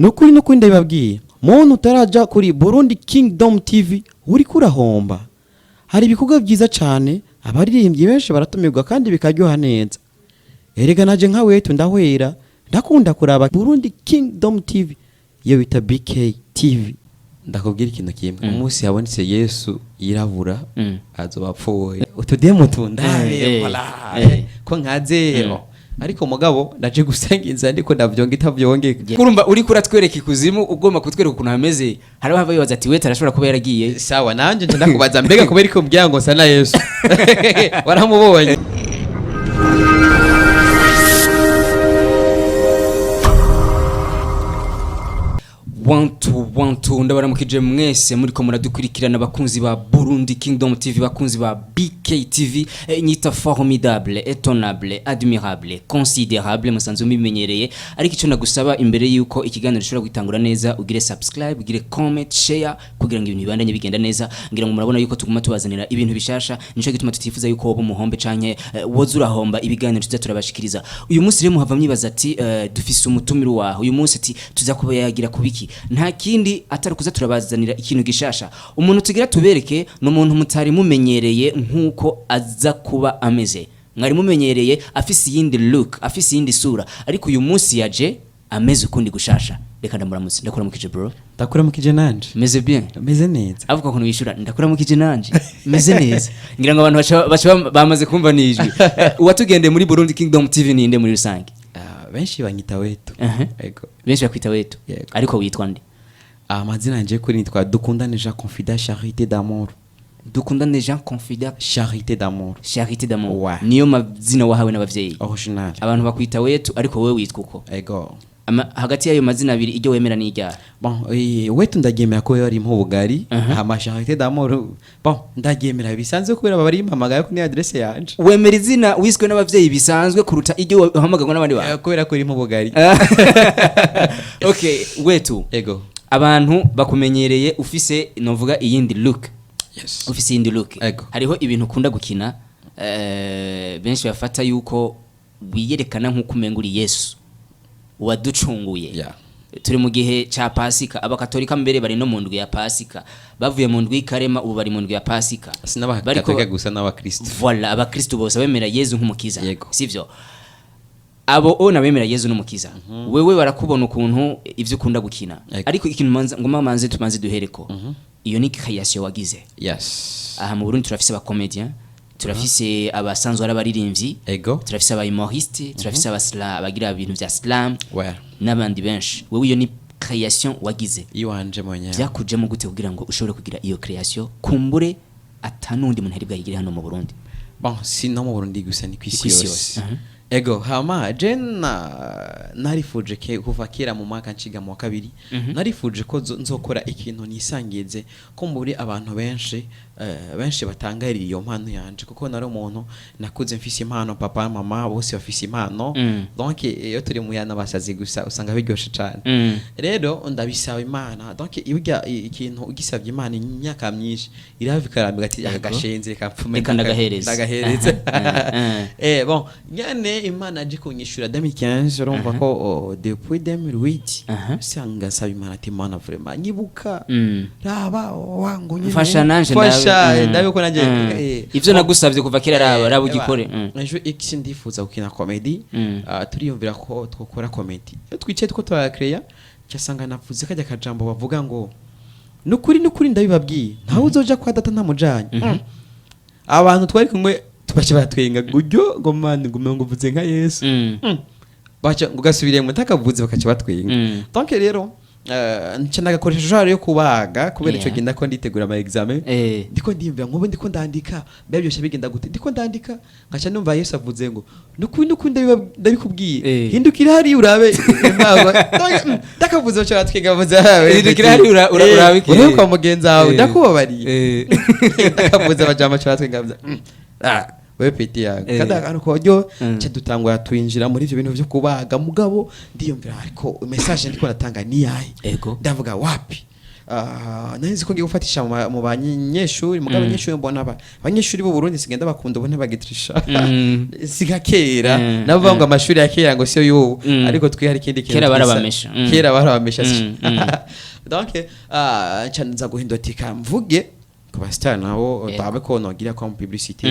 Nukuri nukuri ndabibabwiye, muntu utaraja kuri Burundi Kingdom TV uriko urahomba. Hari ibikorwa byiza cyane, abaririmbyi benshi baratumirwa kandi bikaryoha neza. Erega naje nka wetu ndahwera, ndakunda kuraba Burundi Kingdom TV, iyo bita BK TV. Ndakubwira ikintu kimwe: umunsi habonetse Yesu yirabura, azoba apfuye. Utudemu tundabe voilà, ko nkazero. Ariko mugabo naje gusanga inzira ndiko ndavyonga itavyongeka. Kurumva uriko uratwereka ikuzimu, ugomba kutwereka ukuntu hameze. Hari abava bibaza ati: "Wetu arashobora kuba yaragiye." Sawa, nanje nje ndakubaza: mbega kubera ko umbwira ngo nsa na Yesu, waramubonye? One two one two, ndabaramukije mwese muriko muradukurikirana, abakunzi ba Burundi Kingdom TV, bakunzi ba BK TV. Nyita formidable, étonnable, admirable, considérable, musanzwe mubimenyereye. Ariko icyo nagusaba imbere yuko ikiganiro gishobora gutangura neza, ugire subscribe, ugire comment, share, kugira ngo ibintu bibandanye bigenda neza. Ngira ngo murabona yuko tuguma tubazanira ibintu bishasha, nico gituma tutifuza yuko woba umuhombe canke woza urahomba ibiganiro tuza turabashikiriza. Uyu munsi rero muhava mwibaza ati: "Dufise umutumiro waho uyu munsi, ati tuza kuba yagira kubiki?" Nta kindi atari kuza turabazanira ikintu gishasha. Umuntu tugira tubereke ni umuntu mutari mumenyereye nk'uko aza kuba ameze. Mwari mumenyereye afise iyindi look, afise iyindi sura, ariko uyu munsi yaje ameze ukundi gushasha. Reka ndamuramutse. Ndakuramukije, bro. Ndakuramukije nanje. Meze bien? Meze neza. Avuga ukuntu wishura: "Ndakuramukije nanje, meze neza." Ngira ngo abantu baca bamaze kumva nijwi. Uwatugendeye muri Burundi Kingdom TV ninde muri rusange? Ah, benshi banyita Wetu. Ego. Benshi bakwita Wetu? Yego. Ariko witwa nde? Amazina yanje kuri nitwa Dukundane Jean Confident Charité d'amour. Dukundane Jean Confident. Charité d'amour. Charité d'amour. Ouais. Niyo mazina wahawe n'abavyeyi? Original. Abantu bakwita Wetu, ariko wowe witwa uko? Ego. Hagati y'ayo mazina abiri, iryo wemera n'iryaha? Bon, Wetu ndaryemera ko yari ubugari. Hama Charité d'amour, bon, ndaryemera bisanzwe kubera baba barimpamagaye ko ni adresse yanje. Wemera izina wiswe n'abavyeyi bisanzwe kuruta iryo uhamagarwa n'abandi bantu? Kubera ko irimo ubugari. Okay, Wetu. Ego. Abantu bakumenyereye ufise, novuga, iyindi look. Yes. Ufise iyindi look. Ego. Hariho ibintu ukunda gukina, benshi bafata yuko wiyerekana nk'uko umenga uri Yesu waducunguye. Turi mu gihe ca Pasika, abakatolika mbere bari no mu ndwi ya Pasika, bavuye mu ndwi y'Ikarema, ubu bari mu ndwi ya Pasika. Sin'abakatolika gusa, n'abakristo. Voilà, abakristo bose bemera Yezu nk'umukiza. Yego. Sivyo? Abo o nabemera Yezu n'umukiza, wewe barakubona ukuntu ivyo ukunda gukina. Yego. Ariko ikintu manza ngoma manze tumanze duhereko, iyo ni création wagize? Yes. Aha mu Burundi turafise aba comédien, turafise abasanzwe ari abaririmbyi, turafise aba humoriste, turafise abagira ibintu vya slam n'abandi benshi. Wewe iyo ni création wagize? Iwanje mwenyewe. Byakujemo gute kugira ngo ushobore kugira iyo création, kumbure atanundi muntu ari bwayigire hano mu Burundi? Bon, si no mu Burundi gusa, ni kwisi Kw'isi yose. yose. Ego. Hama je na narifuje ke kuva kera, mu mwaka nshiga mu wa kabiri, narifuje ko nzokora ikintu nisangize ko muri abantu benshi, benshi batangarira iyo mpano yanje, kuko nari umuntu nakuze mfise impano. Papa, mama bose bafise impano. Donc iyo turi mu yana basazi gusa usanga biryoshe cane. Rero ndabisaba Imana. Donc iyo urya ikintu ugisabye Imana imyaka myinshi, irava ikarambika ati: "Agashenze reka mpfume Reka ndagahereza." ndagahereza." Bon, nyane Imana aje kunyishura 2015. Urumva ko depuis 2008 usanga nsaba Imana ati: "Imana, vraiment nyibuka, raba wangu nyene." Mfasha nanje. Mfasha. Ndabe. Ndabe ko nanje Ivyo nagusavye kuva kera, raba, raba ugikore. Ejo x ndifuza gukina comedy. Ah, turiyumvira ko twokora comedy. Iyo twicaye two turayakeya, cyasanga navuze kajya kajambo bavuga ngo: "Nukuri nukuri ndabibabwiye, ntawe uzoja kwa data ntamujanye." Abantu twari kumwe tubace baratwenga guryo ngo: "Man, ngo umengo uvuze nka Yesu." Baca ngo gasubiremo, ntakavuze, bakaca batwenga. Donc rero nca ndagakoresha genre yo kubaga, kubera ico gihe ndako nditegura ama examen. Ndiko ndiyumvira nkubu ndiko ndandika, mbega byose bigenda gute? Ndiko ndandika nkaca numva Yesu avuze ngo: "Nukuri nukuri ndabikubwiye, hindukira hariya urabe imbago." Ndakavuze baca baratwenga, bavuze: "Ah, we, Hindukira hariya urabe iki?" Urabe kwa mugenzi wawe, ndakubabariye. Ndakavuze, abajama baca baratwenga, bavuze: "Ah, wewe petit yangu." Kandi akantu koryo ca dutangura twinjira muri ivyo bintu vyo kubaga. Mugabo ndiyumvira, ariko message ndiko natanga ni yahe? Ego. Ndavuga wapi. Nari nzi ko ngiye gufatisha mu banyeshuri, mugabo abanyeshuri mbona abanyeshuri b'u Burundi sigenda bakunda ubu ntibagitrisha. Si nka kera. Nabo bavuga ngo amashuri ya kera ngo siyo y'ubu. Ariko twe hari ikindi kintu Kera barabamesha. Kera barabamesha. Donc nca nza guhindura ati mvuge ku ba star nabo, ndabe ko nogira ko mu publicité.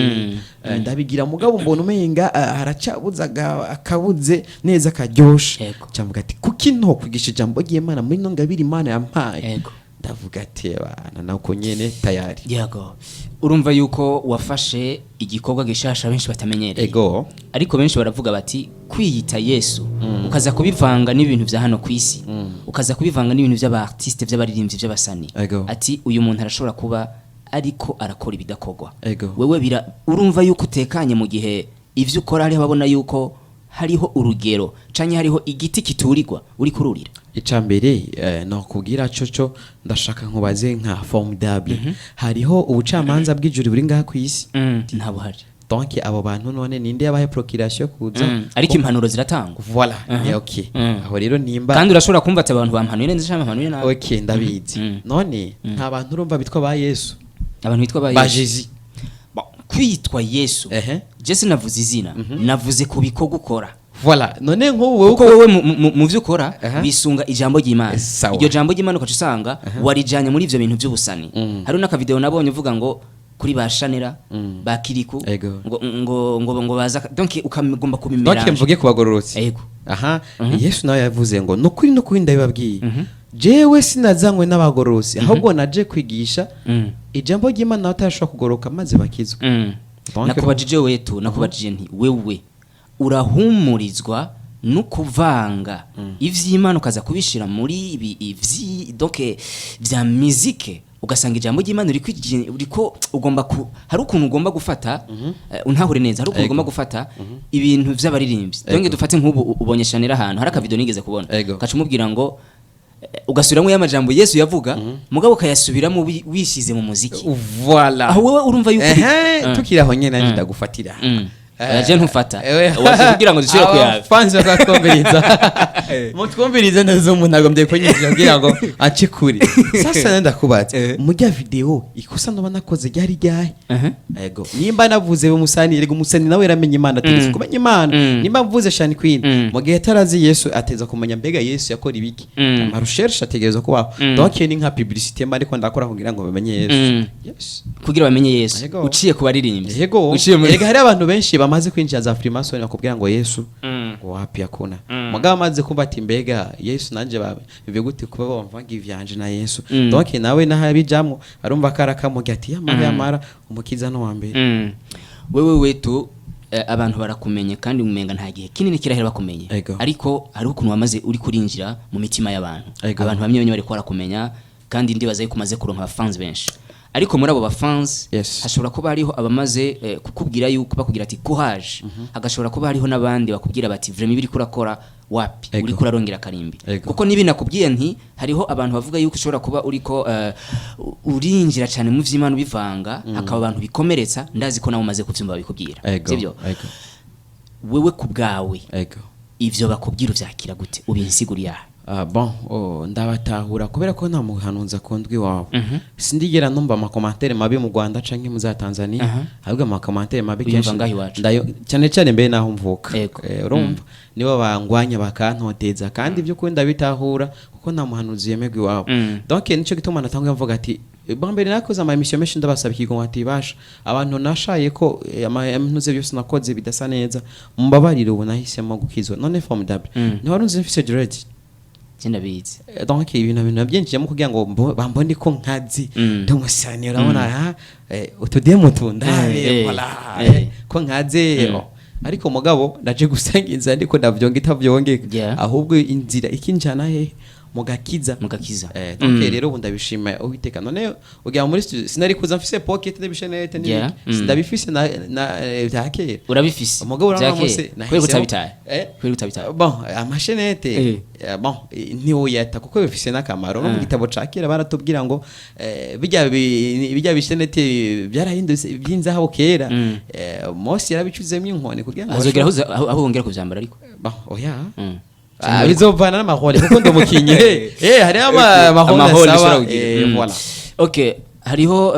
Ndabigira, mugabo mbona umenga haracabuzaga akabuze neza karyoshe. Nca mvuga ati kuki nto kwigisha ijambo ry'Imana muri no ngabire Imana yampaye? Ndavuga ati bana nako nyene tayari. Yego, urumva yuko wafashe igikorwa gishasha benshi batamenyereye. Ego. Ariko benshi baravuga bati kwiyita Yesu, ukaza kubivanga n'ibintu vya hano ku isi, ukaza kubivanga n'ibintu by'aba artiste, by'abaririmbyi, by'abasani, ati uyu muntu arashobora kuba ariko arakora ibidakorwa. Wewe bira urumva yuko utekanye mu gihe ivyo ukora hariho ababona yuko hariho urugero canke hariho igiti kiturirwa uri kururira? Icya mbere nokubwira coco, ndashaka nkubaze nka Formidable, hariho ubucamanza bw'ijuru buri ngaha ku isi? Nta buhari. Donc abo bantu none ninde yabahe procuration kuza? Ariko impanuro ziratangwa. Voilà, ni okay. Aho rero nimba Kandi urashobora kumva ati abantu bampanuye neza canke bampanuye nabi. Okay, ndabizi. None nta bantu urumva bitwa ba Yesu? Abantu bitwa ba Ba Yesu? Jésus. Bon, kwitwa Yesu, je sinavuze izina, navuze ku bikorwa ukora. Voilà, none nk'ubu wewe Kuko wewe mu vyo ukora bisunga ijambo ry'Imana. Sawa. Iryo jambo ry'Imana ukaca usanga warijanye muri ivyo bintu by'ubusani. Hari n'akavideo nabonye uvuga ngo kuri ba Shanera, ba Kiriku, ngo baza, donc ukagomba Donc kubimélanger. mvuge ku bagororotsi. Ego. Aha, Yesu nawe yavuze ngo nukuri nukuri ndabibabwiye, jewe sinazanywe n'abagororotsi, ahubwo naje kwigisha ijambo ry'Imana batarashobora kugoroka maze bakizwe. Nakubajije wetu, nakubajije nti wewe urahumurizwa no kuvanga ivy'Imana ukaza kubishira muri ibi ivyi, donc vya musique, ugasanga ijambo ry'Imana uriko ugomba ku hari ukuntu ugomba gufata, untahure neza, hari ukuntu ugomba gufata ibintu vy'abaririmbyi. Donc dufate nk'ubu ubonye Shanera ahantu hari akavideo nigeze kubona, ugaca umubwira ngo ugasubiramo y'amajambo Yesu yavuga, mugabo ukayasubiramo wishize mu muziki. Voilà. Aho wowe urumva yuko Tukiri aho nyene nanje ndagufatira. Oya, je ntufata. Waje kugira ngo dusubire kuyaga. Abafanzi bakatwumviriza, mutwumvirize neza, umuntu agombye kunyinjira kugira ngo ace kure. Sasa nenda ndakubaza, mujya video ikosa noba nakoze ryari ryahe? Ego, nimba navuze umusani, erega umusani nawe yaramenye Imana, ategetse kumenya Imana. Nimba mvuze Shani Queen, mu gihe atarazi Yesu, ateza kumenya mbega Yesu yakora ibiki. Ama recherche ategerezwa kubaho. Donc ni nka publicité mba ariko ndakora kugira ngo bamenye Yesu. Yes. Kugira bamenye Yesu. Yego. Uciye ku baririmbyi. Yego. Uciye muri Erega hari abantu benshi bamaze kwinjira za Freemason bakubwira ngo Yesu ngo wapi, yakuna. Mugabo amaze kumva ati mbega Yesu nanje babe bivuye gute kuba bamvanga ivyanje na Yesu? Donc nawe nahabijamwo arumva karakamurya ati yamara yamara umukiza no wa mbere. Wewe wetu, abantu barakumenye kandi umenga nta gihe kinini kirahera bakumenye. Ariko hariho ukuntu wamaze uri kurinjira mu mitima y'abantu. Abantu bamwe bamwe bariko barakumenya, kandi ndibaza yuko umaze kuronka abafans benshi. Ariko muri abo bafans hashobora kuba hariho abamaze kukubwira yuko bakubwira ati courage, hagashobora kuba hariho n'abandi bakubwira bati vraiment ibiri kurakora wapi, uriko urarongera karimbi. Kuko nibi nakubwiye nti hariho abantu bavuga yuko ushobora kuba uriko urinjira cyane mu vy'Imana ubivanga, hakaba abantu bikomeretsa. Ndazi ko nawe umaze kuvyumva babikubwira. Sivyo? Ego. Wewe ku bwawe, ivyo bakubwira uvyakira gute? Ubinsiguriye aha. Bon, oh, ndabatahura kubera ko nta muhanuzi akundwa iwabo. Sindigera numva ama commentaires mabi mu Rwanda canke mu za Tanzania, ahubwo ama commentaires mabi Uyumva kenshi ngaho iwacu. ndayo cyane cyane mbere naho mvuka. Urumva nibo bangwanya bakantoteza, kandi by'ukuri ndabitahura kuko nta muhanuzi yemerwa iwabo. Donc nico gituma natanga mvuga ati bwa mbere nakoze ama émission menshi, ndabasaba ikigongo ati basha abantu nashaye ko ama ntuze byose nakoze bidasa neza, mumbabarire, ubu nahisemo gukizwa. None Formidable, ntiwari unzi mfise dread? Je ndabizi. Donc ibintu nabyinjiyemo kugira ngo bambone ko nkazi ndi umusani, urabona ha utudemu tundabe, voilà, ko nkaze. Oh. Ariko mugabo naje gusanga inzira ndiko ndavyonga itavyongeka, ahubwo inzira ikinjana he? Mu gakiza. Mu gakiza. Donc rero ubu ndabishima Uwiteka. None ugira muri studio sinari kuza mfise pocket n'ibishenete n'ibiki? Ndabifise na vya kera. Urabifise? Umugabo Vya urabona kera. munsi Kubera utabitaye? Kubera utabitaye? Bon, amashenete, bon, ntiwoyata kuko bifise n'akamaro. No mu gitabo ca kera baratubwira ngo bijya bishenete byarahindutse by'inzahabu kera. Mose yarabicuzemo inkoni kugira ngo Hazogera aho wongera kuvyambara ariko. Bon, oya. Ah, bizovana n'ama rôle, kuko ndi umukinyi. Hariho ama rôle Ama rôle asaba, ushobora kugira. Voilà. Okay, hariho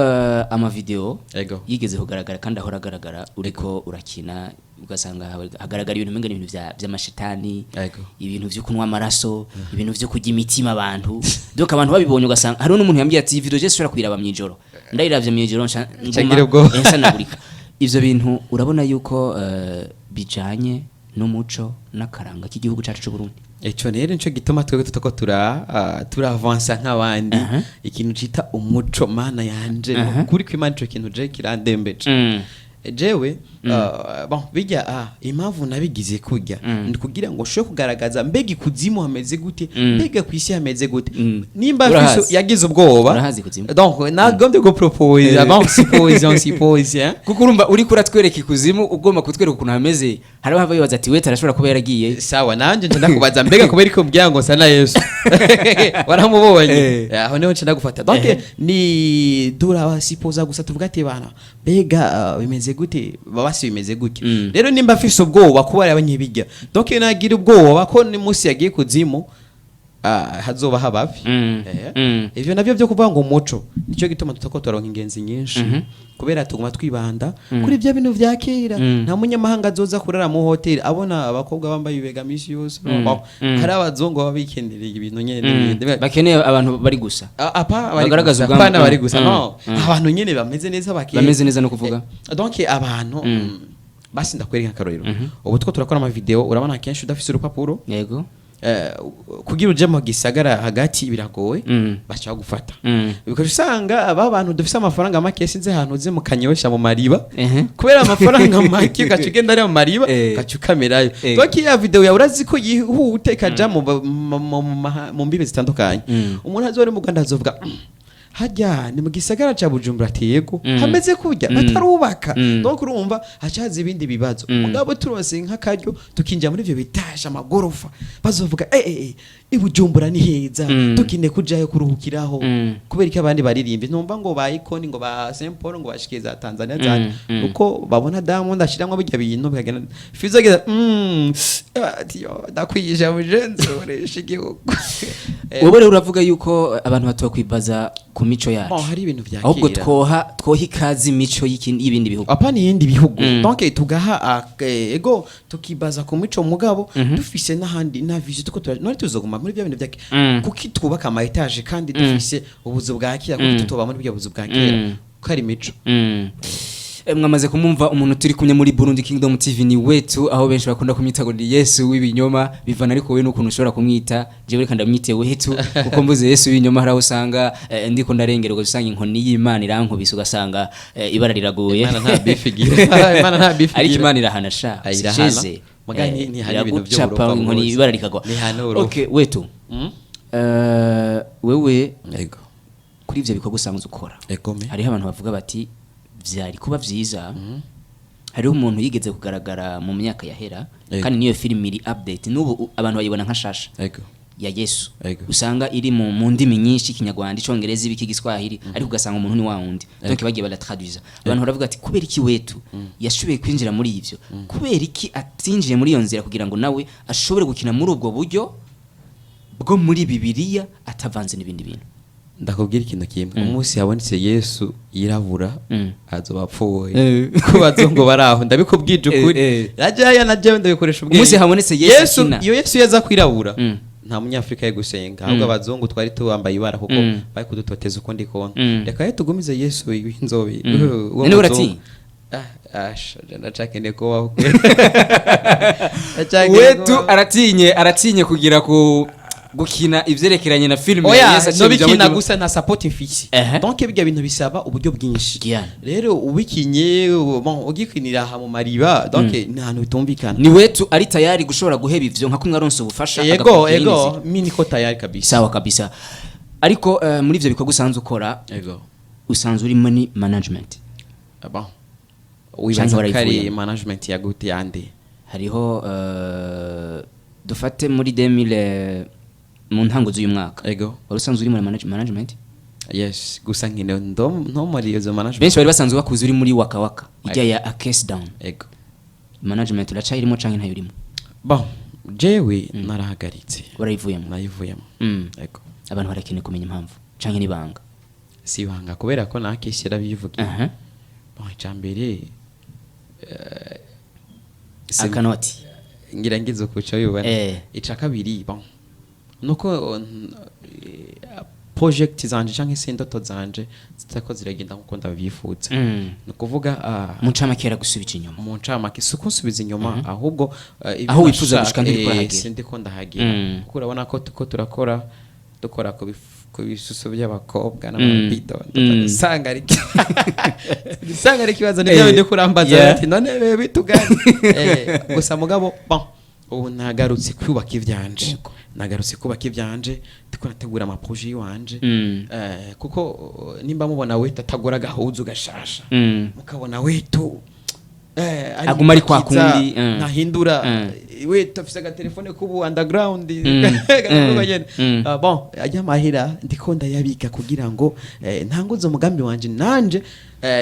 ama vidéo Ego. yigeze kugaragara kandi ahora agaragara, uriko urakina ugasanga hagaragara ibintu umenga ni ibintu vy'amashetani, Ego. ibintu vyo kunywa amaraso, ibintu vyo kurya imitima abantu. Donc abantu babibonye, ugasanga hariho n'umuntu yambwiye ati: "Iyi video je sishobora kuyiraba mw'ijoro, ndayiravye mw'ijoro nca Ncagira ubwoba." Nsanagurika. Ivyo bintu urabona yuko bijanye n'umuco n'akaranga k'igihugu cacu c'u Burundi? Ico rero nico gituma twebwe tutako turavansa nk'abandi. Ikintu cita umuco, Mana yanje, kuri kw'Imana, ico kintu je kirandembeje. Jewe bon, bijya impamvu nabigize kurya ni kugira ngo ushobore kugaragaza mbega ikuzimu hameze gute, mbega ku isi hameze gute. Nimba Urahazi. Fiso yagize ubwoba, Urahazi ikuzimu? donc nagombye gupropose, bon, suppose, on suppose, hein. Kuko urumva uriko uratwereka ikuzimu, ugomba kutwereka ukuntu hameze, hari abava bibaza ati: "Wete arashobora kuba yaragiye." Sawa, nanje nje ndakubaza: mbega kubera ko umbwira ngo nsa na Yesu, waramubonye? Aho niho nce ndagufata. Donc ni durabasipoza gusa, tuvuga ati: "Bana, mbega bimeze gute?" Babasi bimeze gute? Rero nimba afise ubwoba kuba yabanyibijya, donc nagira ubwoba ko ni munsi yagiye kuzimu, hazoba hababi. Ivyo navyo byo kuvuga ngo umuco, nicyo gituma tutako turonka ingenzi nyinshi, kubera tuguma twibanda kuri bya bintu vya kera. Nta munyamahanga azoza kurara mu hoteli abona abakobwa bambaye ibega misi yose. Bon, hari abazungu baba bikendereye ibintu nyene n'ibindi. Bakeneye abantu bari gusa Apa bari bagaragaza gusa, ubwambu. apana bari gusa, no, abantu nyene bameze neza bakeye. Bameze neza no kuvuga. Donc abantu, basi ndakwereka akarorero. Ubu two turakora ama vidéo, urabona kenshi udafise urupapuro, kugira uje mu gisagara hagati biragoye, baca bagufata. Ukaca usanga aba bantu dufise amafaranga make, sinzi ahantu uze mu Kanyosha mu Mariba, kubera amafaranga make ugaca ugenda ari mu Mariba, ugaca ukamerayo. Donc ya vidéo yawe urazi ko yihute ikaja mu mbibe zitandukanye. Umuntu azori mu Rwanda azovuga: "Harya ni mu gisagara ca Bujumbura?" Ati: "Yego." Hameze kurya batarubaka. Donc urumva hacaza ibindi bibazo. Mugabo turonse nk'akaryo tukinjira muri ivyo bitaje amagorofa, bazovuga: "Eh eh eh, i Bujumbura ni heza, tukine kujayo kuruhukiraho." Kubera ko abandi baririmba ntumva ngo ba Icon, ngo ba Saint Paul, ngo bashikiye za Tanzania za uko babona Diamond ashiramwo bijya bintu bikagenda, Fizo ageza ati: "Yo, ndakwiyisha mujenzi uresha igihugu." Wowe rero uravuga yuko abantu batokwibaza ku mico yacu, Bon, hari ibintu vya ahubwo kera. twoha ikaze imico y'ibindi bihugu. Apana iyindi bihugu. Donc tugaha ego, tukibaza ku mico, mugabo dufise n'ahandi na vision tuko none tuzoguma muri bya bintu bya kuki twubaka ama étage kandi dufise ubuzu bwa kera? Kuki tutoba muri bya buzu bwa kera? Ko ari imico. Mwamaze kumumva umuntu turi kumwe muri Burundi Kingdom TV, ni Wetu, aho benshi bakunda kumwita ngo ni Yesu w'ibinyoma, bivana ariko wewe n'ukuntu ushobora kumwita. Jewe reka ndamwite Wetu, kuko mbuze Yesu w'ibinyoma hari aho usanga ndiko ndarengerwa, usanga inkoni y'Imana irankubise, ugasanga ibara riraguye. Imana nta beef igira. Imana nta beef Ariko igira. Imana irahana sha. Ah, irahana. Siceze. Muga ntihana ibintu Iragucapa vy'uburofa inkoni, bwose. ibara rikagwa. Ntihana uburofa. Okay, Wetu, wewe Ego. kuri ivyo bikorwa usanzwe ukora, Ego me. hariho abantu bavuga bati vyari kuba vyiza. Hariho umuntu yigeze kugaragara mu myaka yahera, Ego. kandi niyo filimi iri update n'ubu, abantu bayibona nka shasha, Ego. ya Yesu. Ego. Usanga iri mu ndimi nyinshi, Ikinyarwanda, Icongereza, ibiki, Igiswahili, ariko ugasanga umuntu ni wa wundi. Donc bagiye baratraduza. Abantu baravuga ati: "Kubera iki Wetu yashoboye kwinjira muri ivyo? Kubera iki atinjiye muri iyo nzira kugira ngo nawe ashobore gukina muri ubwo buryo bwo muri Bibiliya atavanze n'ibindi bintu?" Ndakubwira ikintu kimwe: umunsi habonetse Yesu yirabura, azoba apfuye ku bazungu bari aho. Ndabikubwije ukuri. Najaya na jewe ndabikoresha ubwenge. Umunsi habonetse Yesu akina. Iyo Yesu yaza kwirabura, nta Munyafurika yo gusenga, ahubwo abazungu twari tubambaye ibara, kuko bari kudutoteza ukundi kuntu. Reka rero tugumize Yesu w'inzobe. Uwo None muzungu. uratinya? Ah, asha, ndacakeneye kubaho. Ndacakeneye Wetu kubaho. aratinye kugira ku gukina ivyerekeranye na filime ya Oya, Yesu aciye no mu ijambo bikina ry'Imana. gusa nta support mfise. Donc bijya bintu bisaba uburyo bwinshi. Rero ubikinye, bon, ugikinira aha mu Mariba, donc ni ahantu bitumvikana. Ni Wetu ari tayari gushobora guheba ivyo nka kumwe aronse ubufasha, Ego. agakurikira iyindi Ego. nzira. Mi niko tayari kabisa. Sawa kabisa. Ariko muri ivyo bikorwa usanzwe ukora, Ego. usanzwe uri money management? Ah, bon, Canke wibaza ko ari warayivuyemo? management ya gute, yande? Hariho dufate muri 2000, mu ntango z'uyu mwaka, Ego. wari usanzwe uri muri management? Yes, gusa nkine ndo nto muri izo management. Benshi bari basanzwe bakuzi uri muri Waka Waka ijya ya A Case Down. Ego. Management uracayirimo canke ntayo urimo? Bon. Jewe narahagaritse. Warayivuyemo? Nayivuyemo. Ego. Abantu barakeneye kumenya impamvu canke n'ibanga? Si ibanga, kubera ko nakesi yarabivugiye. Bon, icambere Akanoti. Ngira ngize kuca bibona. Ica kabiri, bon, nuko project zanje canke se indoto zanje zitako ziragenda nkuko ndabyifuza. Ni ukuvuga Mu ncamake yaragusubije inyuma. Mu ncamake si ukunsubiza inyuma, ahubwo ibyo Aho wifuza nashaka, gushika ntiriko urahagera. Sindiko ndahagera. Kuko urabona ko tuko turakora, dukora ku bisusu by'abakobwa n'amabido, usanga ari ikibazo. Nibyo bindi kurambaza ati none bebe bitugane. Gusa mugabo, bon, ubu nagarutse kubaka ivyanje, nagarutse kubaka ivyanje, ndiko nategura ama projets yiwanje. Kuko nimba mubona wetu atagura agahuzu gashasha, mukabona wetu ari Aguma ari kwa mukiza, kundi, ntahindura. Wetu afise agatelefone k'ubu underground gakorwa nyene. Ah, bon, ajya amahera ndiko ndayabika kugira ngo ntanguze umugambi wanje nanje,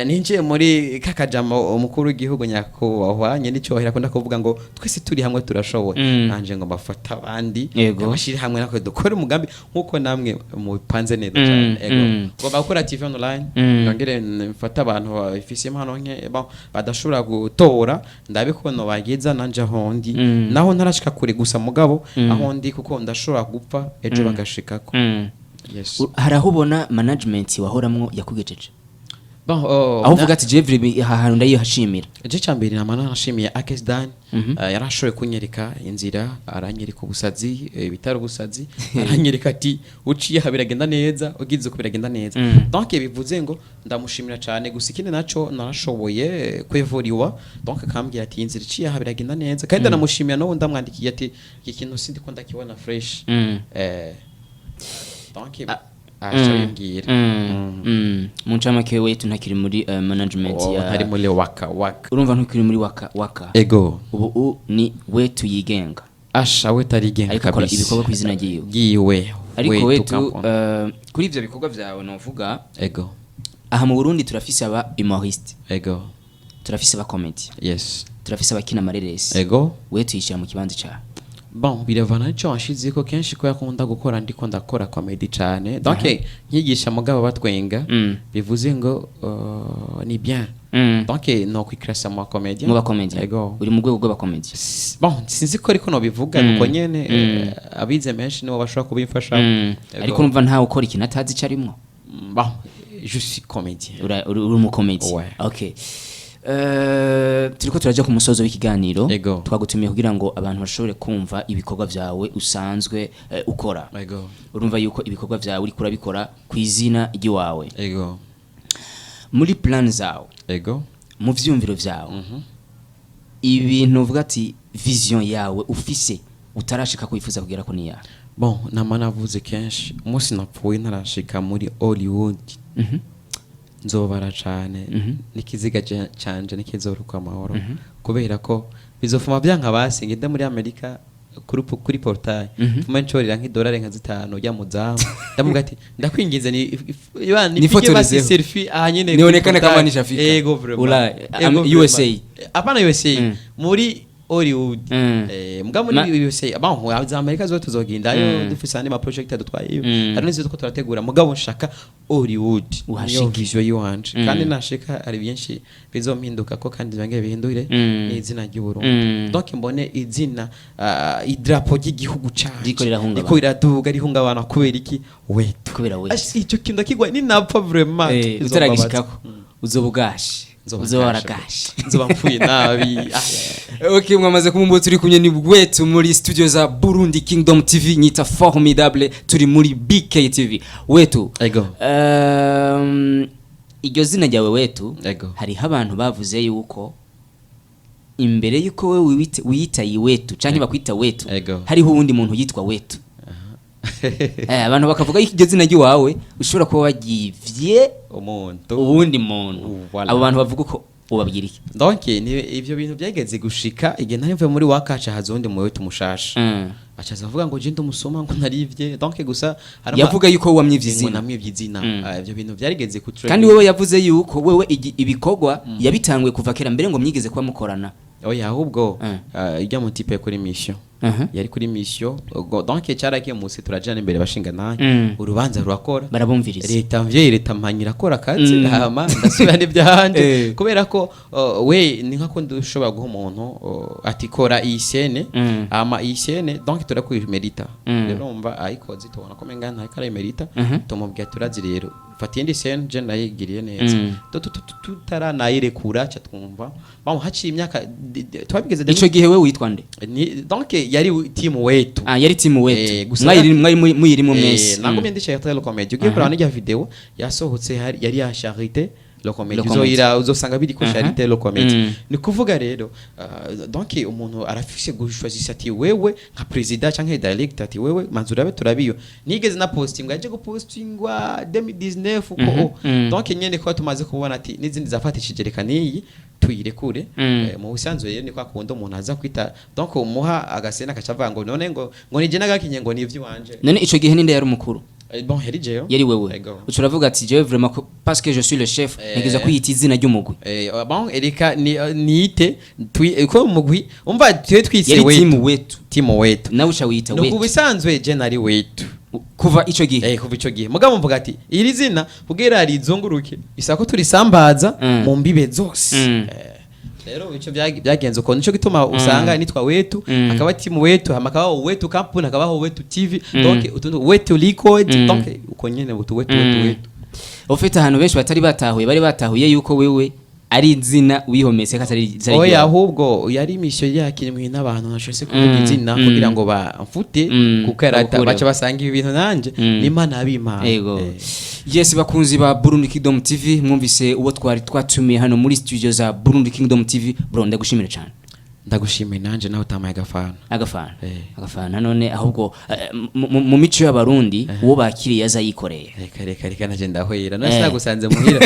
ninjiye muri kakajamo umukuru w'igihugu nyakubahwa nyene icyubahiro akunda kuvuga ngo twese turi hamwe turashoboye. Nanje ngo mbafata abandi, ndabashire hamwe natwe dukore umugambi nkuko namwe mupanze neza cyane. Ego. Ngomba gukora TV online, nongere mfate abantu bafise impano nke, bon, badashobora gutora, ndabe ko bageza nanje aho ndi. Naho ntarashika kure, gusa mugabo aho ndi, kuko ndashobora gupfa ejo bagashikako. Yes. Hari aho ubona management wahoramwo yakugejeje? Bon, oh, Aho uvuga ati Jeffrey, aha hantu ndayihashimira. Je cyambere nama nashimiye Akes Dan. Yarashoboye kunyereka inzira, aranyereka ubusazi, bitari ubusazi, aranyereka ati uciye aha biragenda neza, ugize uko biragenda neza. Donc bivuze ngo ndamushimira cyane. Gusa ikindi naco, narashoboye kwevuriwa, donc akambwira ati inzira iciye aha biragenda neza, kandi ndanamushimira. N'ubu ndamwandikiye ati iki kintu sindi ko ndakibona fresh. Donc aca bimbwira. Mu ncamake, wetu ntakiri muri management Oh, ya ntari muri Waka Waka. Urumva ntukiri muri Waka Waka. Ego. Ubu ni wetu yigenga. Asha, we tarigenga. Ariko akora Kabisa. ibikorwa ku izina ryiwe. Ryiwe. Ariko wetu, kampani. kuri ivyo bikorwa vyawe, novuga Ego. aha mu Burundi turafise aba humoriste, Ego. turafise aba comedy, turafise abakina amareresi. Ego. Wetu yishyira mu kibanza cawe? Bon, biravana n'icyo wanshizeko. Kenshi ko yakunda gukora, ndiko ndakora comedy cyane, donc nkigisha mugabo batwenga. Bivuze ngo ni bien. Donc no kwiklasa mu comedy. Mu ba comedy. Ego. Uri mu rwego rw'aba comedy. Bon, sinzi ko ariko nobivuga. Nuko nyene, abize menshi nibo bashobora kubimfasha. Ego. Ariko urumva ntawe ukora ikintu atazi ico arimwo. Bon, je suis comédien. Uri umu comedy. Ouais. Okay. Turiko turaja ku musozo w'ikiganiro. Ego. Twagutumiye kugira ngo abantu bashobore kumva ibikorwa vyawe usanzwe ukora. Ego. Urumva yuko ibikorwa vyawe uriko urabikora ku izina ry'iwawe. Ego. Muri plan zawe, Ego. mu vyumviro vyawe, ibintu uvuga ati vision yawe ufise utarashika kwifuza kugera ko niya? Bon, nama navuze kenshi, umunsi napfuye ntarashika muri Hollywood nzobara cane, n'ikiziga canje nikizorukwa amahoro, kubera ko bizofuma byanka basi ngende muri Amerika kuri portail, mfume nshorera nk'idolari nka 5 ujya muzamu, ndamuga ati ndakwinginze ni ibana nipige basi Nifotorezeho. selfie aha nyene kuri Nionekane portail. kama nishafika. Ego, vraiment. Ulaya, Ego, vraiment. USA. Hapana, USA. Muri Hollywood. Mbwa muri USA, bon, za Amerika zo tuzogendayo, dufise andi ma project adutwayeyo. Hari n'izo two turategura, mugabo nshaka Hollywood. Uhashike. Niyo vision yiwanje. Kandi nashika hari byinshi bizompinduka ko, kandi byongeye bihindure n'izina ry'u Burundi. Donc mbone izina, idarapo ry'igihugu canje Riko rirahungabana. riko riraduga, rihungabana kubera iki? Wetu. Kubera wetu. Ash, ico kintu ndakigwa ninapfa vraiment. Bizombabaza. Utaragishikako uzoba ugashe. Nzoba Uzoba ngashe. waragashe. Nzoba mpfuye nabi. Ah, Okay, mwamaze kumumbo, turi kumwe ni wetu muri studio za Burundi Kingdom TV, nyita Formidable, turi muri BK TV. Wetu, Ego. Iryo zina ryawe wetu, Ego. hariho abantu bavuze yuko imbere yuko wewe wiyita wetu canke bakwita wetu, Ego. hariho uwundi muntu yitwa wetu. Abantu bakavuga yuko iryo zina ry'iwawe ushobora kuba waryivye Umuntu. uwundi muntu. Voilà. Abo bantu bavuga uko ubabwira iki? Donc ni ivyo bintu byageze gushika igihe nari mvuye muri wakaca, haza uwundi muwe tumushasha, acaza avuga ngo je ndumusoma, ngo narivye. Donc gusa hari Yavuga yuko wamwivye ngo izina. namwivye izina. Ah, ivyo bintu byarigeze ku Kandi wewe yavuze yuko wewe ibikorwa yabitanguye kuva kera, mbere ngo mwigeze kuba mukorana. Oya, ahubwo ijya mu type kuri mission. Yari kuri mission. Ubwo donc cyarakemutse, turajana imbere bashinga naye, urubanza rurakora. Barabumviriza. Leta mvyeyi, leta mpanyira irakora akazi, hama ndasubira n'ibyahanje, kubera ko we ni nka ko ndushobora guha umuntu ati kora iyi scène, hama iyi scène donc turakuyimerita. Rero umva ayikoze, tubona ko menga ntariko arayimerita, tumubwira turazi rero fata iyindi scène, je ndayigiriye neza. Tutaranayirekura, ca twumva bon haciye imyaka twabigeze. Ico gihe we witwa nde? Donc yari team Wetu. Ah, yari team Wetu. Gusa Mwari muyirimo mwese. Nagumye ndi Charité le Comedy. Ugiye kuraba n'irya video yasohotse, hari yari ya Charité le Comedy. Le Comedy. Uzoyira uzosanga biri ko Charité le Comedy. Ni kuvuga rero donc umuntu arafise gushwazisa ati wewe nka president canke director, ati wewe manzi urabe turabiyo nigeze na postingwa, yaje gupostingwa 2019 uko. Donc nyene ko tumaze kubona ati n'izindi zafatishije, reka niyi tuyirekure. Mu busanzwe rero ni kwa kundi umuntu aza kwita, donc umuha agasena akacavuga ngo none ngo nije nagakinye, ngo ni ivy'iwanje. None ico gihe ninde yari umukuru? Bon, yari jewe. Yari wewe? Ego. Uca uravuga ati jewe vraiment parce que je suis le chef, ntegereza kwiyita izina ry'umugwi. Bon, ereka ni niite ko mugwi umva twe twise Yari Wetu. Team Wetu. Team Wetu. Nawe uca wiyita No Wetu. Kubisanzwe je nari Wetu. Kuva ico gihe. Kuva ico gihe, mugabo mvuga ati iri zina kugira rizunguruke bisaba ko turisambaza mu mbibe zose. Rero ico byagenze uko, nico gituma usanga nitwa Wetu, akaba team Wetu, hama akabaho Wetu company, akabaho Wetu TV, donc utuntu Wetu record, donc uko nyene utu Wetu, Wetu, Wetu. Ufite ahantu benshi batari batahuye, bari batahuye yuko wewe ari izina wihometse ko atari Oya, ryawe. Ahubwo yari mission yakinwe n'abantu nashobose kuvuga izina kugira ngo bamfute, kuko yarata Bagukureho. baca basanga ibi bintu nanje n'Imana abimana. Ego. Yes, bakunzi ba Burundi Kingdom TV, mwumvise uwo twari twatumiye hano muri studio za Burundi Kingdom TV. Bro, ndagushimira cyane. Ndagushimiye nanje nawe utamaye agafana. Agafana. Eh. Agafana none ahubwo mu mico y'Abarundi uwo bakiriye aza yikoreye. Reka reka reka, nanje ndahwera none sinagusanze muhira,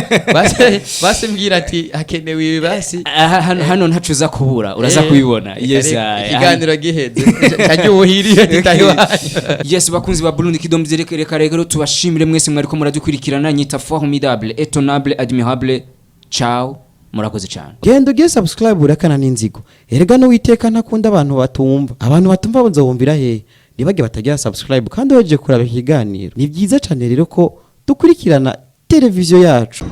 basi mbwira ati hakenewe ibi basi. Aha, hano ntaco uza kubura, uraza kubibona. Reka, Yes. reka, ikiganiro giheze cyaryuhiriye titahi iwanyu. Yes, bakunzi ba Burundi Kingdom, reka rero tubashimire mwese mwariko muradukurikirana. Nyita Formidable, Etonable, Admirable. Ciao, murakoze cyane. Genda ugiye subscribe, urakana n'inzigo. Erega n'Uwiteka ntakunda abantu batumva, abantu batumva bazobumvira hehe? Ntibage batagira subscribe kandi weje kuraba ikiganiro. Ni byiza cyane rero ko dukurikirana televiziyo yacu.